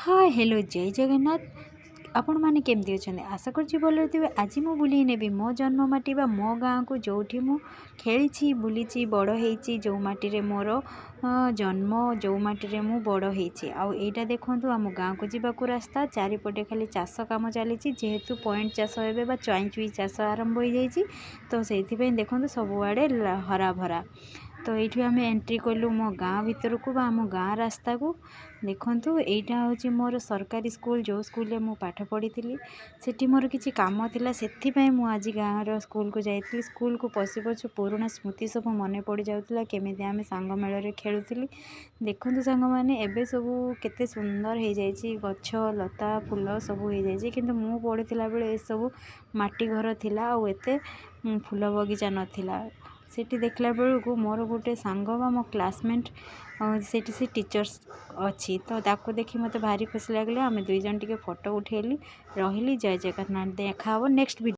ହାଏ, hello, ଜୟ ଜଗନ୍ନାଥ। ଆପଣମାନେ କେମିତି ଅଛନ୍ତି? ଆଶା କରୁଛି ଭଲରେ ଥିବେ। ଆଜି ମୁଁ ବୁଲେଇ ନେବି ମୋ ଜନ୍ମ ମାଟି ବା ମୋ ଗାଁକୁ, ଯେଉଁଠି ମୁଁ ଖେଳିଛି, ବୁଲିଛି, ବଡ଼ ହେଇଛି, ଯେଉଁ ମାଟିରେ ମୋର ଜନ୍ମ, ଯେଉଁ ମାଟିରେ ମୁଁ ବଡ଼ ହେଇଛି। ଆଉ ଏଇଟା ଦେଖନ୍ତୁ, ଆମ ଗାଁକୁ ଯିବାକୁ ରାସ୍ତା। ଚାରିପଟେ ଖାଲି ଚାଷ କାମ ଚାଲିଛି, ଯେହେତୁ ପଏଣ୍ଟ ଚାଷ ଏବେ ବା ଚୁଇଁ ଚୁଇଁ ଚାଷ ଆରମ୍ଭ ହୋଇଯାଇଛି, ତ ସେଇଥିପାଇଁ ଦେଖନ୍ତୁ ସବୁଆଡ଼େ ହରାଭରା। ତ ଏଇଠି ଆମେ ଏଣ୍ଟ୍ରି କଲୁ ମୋ ଗାଁ ଭିତରକୁ ବା ଆମ ଗାଁ ରାସ୍ତାକୁ। ଦେଖନ୍ତୁ, ଏଇଟା ହେଉଛି ମୋର ସରକାରୀ ସ୍କୁଲ, ଯେଉଁ ସ୍କୁଲରେ ମୁଁ ପାଠ ପଢ଼ିଥିଲି। ସେଠି ମୋର କିଛି କାମ ଥିଲା, ସେଥିପାଇଁ ମୁଁ ଆଜି ଗାଁର ସ୍କୁଲକୁ ଯାଇଥିଲି। ସ୍କୁଲକୁ ପଶୁ ପଶୁ ପୁରୁଣା ସ୍ମୃତି ସବୁ ମନେ ପଡ଼ିଯାଉଥିଲା, କେମିତି ଆମେ ସାଙ୍ଗ ମେଳରେ ଖେଳୁଥିଲି। ଦେଖନ୍ତୁ ସାଙ୍ଗମାନେ, ଏବେ ସବୁ କେତେ ସୁନ୍ଦର ହେଇଯାଇଛି, ଗଛ ଲତା ଫୁଲ ସବୁ ହେଇଯାଇଛି। କିନ୍ତୁ ମୁଁ ପଢ଼ୁଥିଲା ବେଳେ ଏସବୁ ମାଟି ଘର ଥିଲା ଆଉ ଏତେ ଫୁଲ ବଗିଚା ନଥିଲା। ସେଠି ଦେଖିଲା ବେଳକୁ ମୋର ଗୋଟେ ସାଙ୍ଗ ବା ମୋ କ୍ଲାସମେଟ୍, ସେଠି ସେ ଟିଚର୍ସ ଅଛି। ତ ତାକୁ ଦେଖି ମୋତେ ଭାରି ଖୁସି ଲାଗିଲା। ଆମେ ଦୁଇ ଜଣ ଟିକେ ଫଟୋ ଉଠେଇଲି। ରହିଲି, ଜୟ ଜଗନ୍ନାଥ। ଦେଖା ହେବ ନେକ୍ସଟ ଭିଡ଼ିଓ।